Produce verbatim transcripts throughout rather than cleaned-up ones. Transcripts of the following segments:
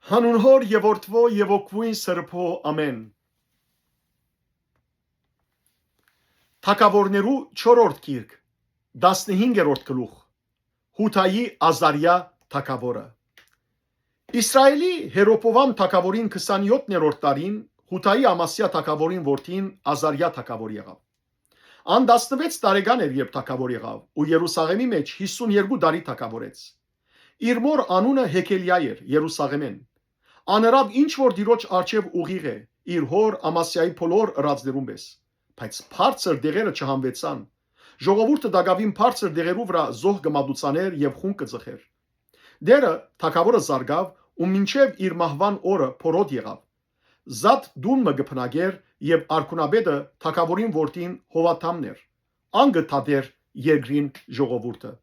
Հանուն Հօր եւ Որդւոյ եւ Հոգւոյն Սրբոյ, ամէն։ Թագաւորներու չորրորդ գիրք, տասնհինգերորդ գլուխ, Յուդայի Ազարիա թագաւորը։ Իսրայէլի Յերոբովամ թագաւորին քսանեօթերորդ տարին, Յուդայի Ամասիա թագաւորին որդին Ազարիա թագաւոր եղաւ։ Ան տասնուեց տարեկան էր, երբ թագաւոր եղաւ, ու Երուսաղէմի մէջ յիսուն երկու տարի թագաւորեց։ Իր մօր անունը Հեքելիա էր, Երուսաղէմէն։ Ան ըրաւ ինչ որ Տիրոջ առջեւ ուղիղ է, իր հօր Ամասիայի բոլոր ըրածներուն պէս։ Բայց բարձր դեղերը չհանուեցան։ Ժողովուրդը տակաւին բարձր դեղերու վրայ զոհ կը մատուցանէր եւ խունկ կը ծխէր։ Տէրը թագաւորը զարգաւ ու մինչեւ իր մահուան օրը փորոտ եղաւ։ Զատ տուն մը կը բնակէր եւ արքունապետը թագաւորին որդին Յովաթամն էր։ Ան կը դատէր երկրին ժողովուրդը։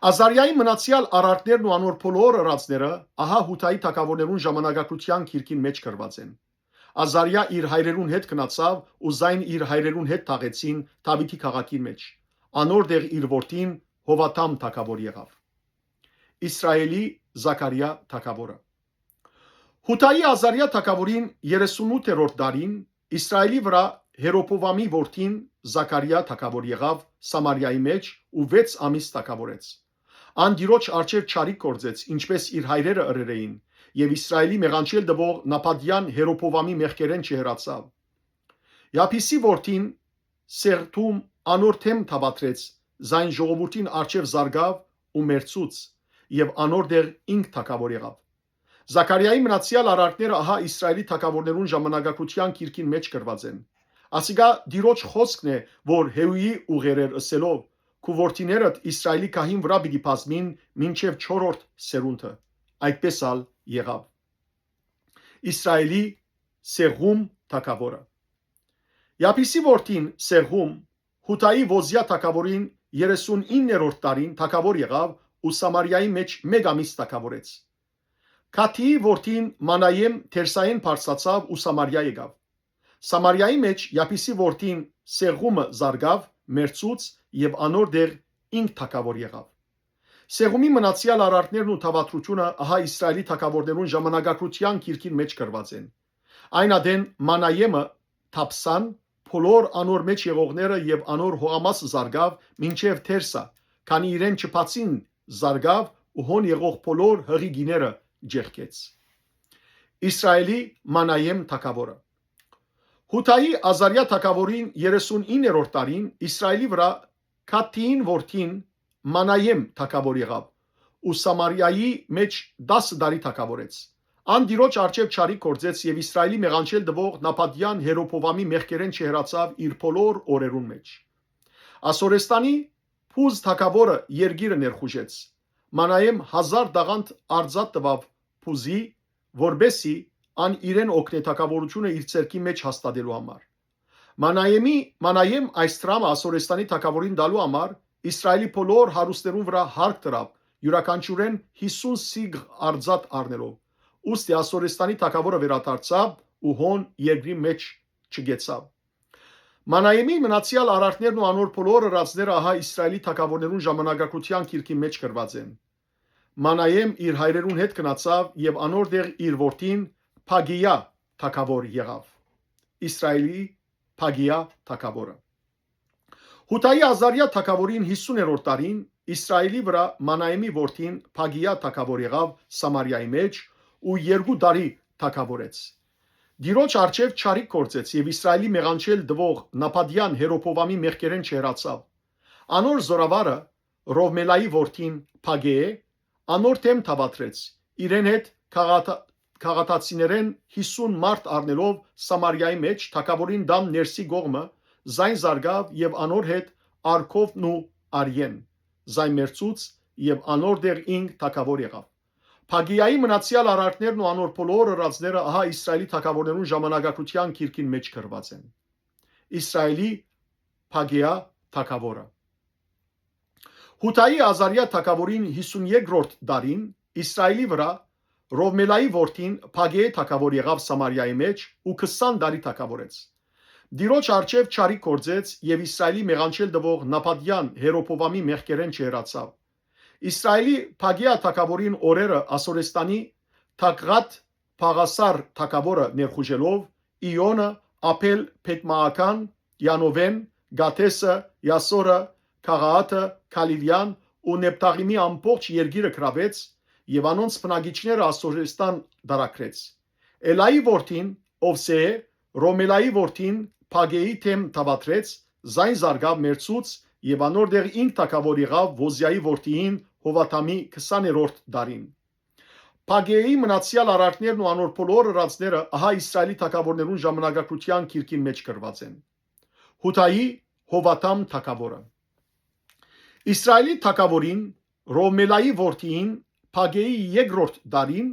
Ազարիայի մնացեալ արարքներն ու անոր բոլոր ըրածները, ահա Յուդայի թագաւորներուն ժամանակագրութեան գիրքին մէջ գրուած են։ Ազարիա իր հայրերուն հետ գնացաւ ու զայն իր հայրերուն հետ թաղեցին Դաւիթի քաղաքին մէջ։ Անոր տեղ իր որդին Յովաթամ թագաւոր եղաւ։ Իսրայէլի Զաքարիա թագաւորը։ Յուդայի Ազարիա թագաւորին երեսունութերորդ տարին, Իսրայէլի վրայ Յերոբովամի որդին Զաքարիա թագաւոր եղաւ Սամարիայի մէջ ու վեց ամիս թագաւորեց։ Ան Տիրոջ առջեւ չարիք գործեց, ինչպէս իր հայրերը ըրեր էին, եւ Իսրայէլի մեղանչել տուող Նապատեան Յերոբովամի մեղքերէն չհեռացաւ։ Յաբիսի որդին Սեղդում անոր դէմ դաւադրեց, զայն ժողովուրդին առջեւ զարկաւ ու մերցուց, եւ անոր տեղ ինք թագաւոր եղաւ։ Զաքարիայի մնացեալ արարքները ահա Իսրայէլի թագաւորներուն ժամանակագրութեան գիրքին մէջ գրուած են։ Ասիկա Տիրոջ խօսքն է, որ Յեհուի ուղեր էր, ըսելով. «Քու որդիներդ Իսրայէլի գահին վրայ պիտի բազմին մինչեւ չորրորդ սերունդը»։ Այդպէս ալ եղաւ։ Իսրայէլի Սեղում թագաւորը։ Յաբիսի որդին Սեղում, Յուդայի Յոզիա թագաւորին երեսունիններորդ տարին թագաւոր եղաւ ու Սամարիայի մէջ մէկ ամիս թագաւորեց։ Քաթիի որդին Մանայեմ Թերսայէն բարձրացաւ ու Սամարիա եկաւ։ Սամարիայի մէջ Յաբիսի որդին Սեղումը զարկաւ, մերցուց եւ անոր տեղ ինք թագաւոր եղաւ։ Սեղումի մնացեալ արարքներն ու դաւադրութիւնը ահա Իսրայէլի թագաւորներուն ժամանակագրութեան գիրքին մէջ գրուած են։ Այն ատեն Մանայեմը Թապսան, բոլոր անոր մէջ եղողները եւ անոր հողամաս զարկաւ մինչեւ Թերսա, քանի իրեն չփացին զարկաւ ու հոն եղող բոլոր յղի գիները ջեղքեց։ Իսրայէլի Մանայեմ թագաւորը։ Յուդայի Ազարիա թագաւորին երեսունիններորդ տարին Իսրայէլի վրայ Քաթիին որդին Մանայեմ թագաւոր եղաւ ու Սամարիայի մէջ տասը տարի թագաւորեց։ Ան Տիրոջ առջեւ չարիք գործեց եւ Իսրայէլի մեղանչել տուող Նապատեան Յերոբովամի մեղքերէն չհեռացաւ իր բոլոր օրերուն մէջ։ Ասորեստանի Փուզ թագաւորը երկիրը ներխուժեց։ Մանայեմ հազար տաղանդ արծաթ տուաւ Փուզի, որպէս զի ան իրեն օգնէ թագաւորութիւնը իր ձեռքի մէջ հաստատելու համար։ Մանայեմի, Մանայեմ այս դրամը Ասորեստանի թագաւորին տալու համար Իսրայէլի բոլոր հարուստներուն վրայ հարկ դրաւ, իւրաքանչիուրէն յիսուն սիգ արծաթ առնելով։ Ուստի Ասորեստանի թագաւորը վերադարձաւ ու հոն երկրի մէջ չգեցաւ։ Մանայեմի մնացեալ արարքներն ու անոր բոլոր ըրածները ահա Իսրայէլի թագաւորներուն ժամանակագրութեան գիրքին մէջ գրուած են։ Մանայեմ իր հայրերուն հետ գնացաւ եւ անոր տեղ իր որդին Փագիա թագաւոր եղաւ։ Իսրայէլի Փագիա թագաւորը։ Յուդայի Ազարիա թագաւորին յիսուներորդ տարին Իսրայէլի վրայ Մանայեմի որդին Փագիա թագաւոր եղաւ Սամարիայի մէջ ու երկու տարի թագաւորեց։ Տիրոջ առջեւ չարիք գործեց եւ Իսրայէլի մեղանչել տուող Նապատեան Յերոբովամի մեղքերէն չհեռացաւ։ Անոր զօրավարը Ռովմելայի որդին Փագեէ անոր դէմ դաւադրեց, իրեն հետ քաղատա-, քաղատացիներէն յիսուն մարդ առնելով Սամարիայի մէջ թագաւորին դամ ներսի կողմը, զայն զարկաւ եւ անոր հետ Արքովն ու Արիեն, զայն մերցուց եւ անոր տեղ ինք թագաւոր եղաւ։ Փագիայի մնացեալ արարքներն ու անոր բոլոր ըրածները ահա Իսրայէլի թագաւորներուն ժամանակագրութեան գիրքին մէջ գրուած են։ Իսրայէլի Փագեա թագաւորը։ Յուդայի Ազարիա թագաւորին յիսուն երկրորդ տարին Իսրայէլի վրայ Ռովմելայի որդին Փագեէ թագաւոր եղաւ Սամարիայի մէջ ու քսան տարի թագաւորեց։ Տիրոջ առջեւ չարիք գործեց եւ Իսրայէլի մեղանչել տուող Նապատեան Յերոբովամի մեղքերէն չհեռացաւ։ Իսրայէլի Փագեա թագաւորին օրերը Ասորեստանի Թակղատ Փաղասար թագաւորը ներխուժելով, Իոնը, Աբել Փեդմաական, Յանովեն, Գաթեսը, Յասորը, Քաղաաթը, Քալիլեան ու Նեփթաղիմի ամբողջ երկիրը գրաւեց եւ անոնց բնակիչները Ասորեստան դարակրեց։ Էլայի որդին Ովսէ, Ռոմելայի որդին Փագեի դէմ դաւադրեց, զայն զարգաւ մերցուց եւ անոր տեղ ինք թագաւոր եղաւ Ոզիայի որդիին Հովաթամի քսաներորդ դարին։ Փագեի մնացեալ արարքներն ու անոր բոլոր ըրածները ահա Իսրայելի թագաւորներուն ժամանակագրութեան գիրքին մէջ գրուած են։ Յուդայի Հովաթամ թագաւորը։ Իսրայելի թագաւորին Ռոմելայի որդիին Փագեի երկրորդ դարին,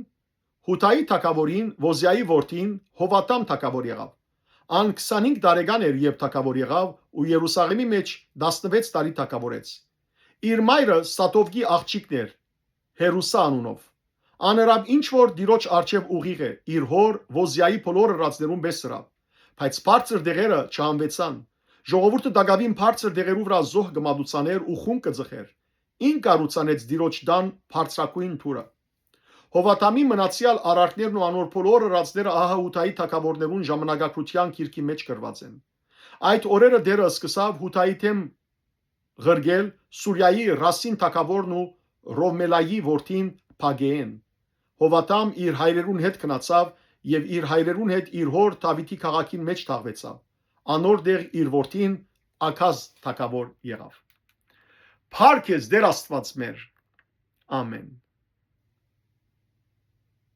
Յուդայի թագաւորին Ոզիայի որդին Հովաթամ թագաւոր եղաւ։ Ան քսանհինգ տարեկան էր, երբ թագաւոր եղաւ ու Երուսաղէմի մէջ տասնվեց տարի թագաւորեց։ Իր մայրը Սատովկի աղջիկն էր, Հերուսա անունով։ Ան ըրաւ ինչ որ Տիրոջ առջեւ ուղիղ է, իր հօր Ոզիայի բոլոր ըրածներուն պէս ըրաւ, բայց բարձր դեղերը չհանուեցան։ Ժողովուրդը տակաւին բարձր դեղերու վրայ զոհ կը մատուցանէր ու խուն կը ձգէր։ Ինք կառուցանեց Տիրոջ տան բարձրագոյն դուռը։ Հովաթամի մնացեալ արարքներն ու անոր բոլոր ըրածները ահա Յուդայի թագաւորներուն ժամանակագրութեան գիրքի մէջ գրուած են։ Այդ օրերը Տէրը սկսաւ Յուդայի դէմ ղրկել Սուրիայի Ռասին թագաւորն ու Ռովմելայի որդին Փագեեն։ Հովաթամ իր հայրերուն հետ գնացաւ եւ իր հայրերուն հետ իր հօր Դաւիթի քաղաքին մէջ թաղուեցաւ։ Անոր տեղ իր որդին Աքազ թագաւոր եղաւ։ Փառք ես Տէր Աստուած մեր։ Ամեն։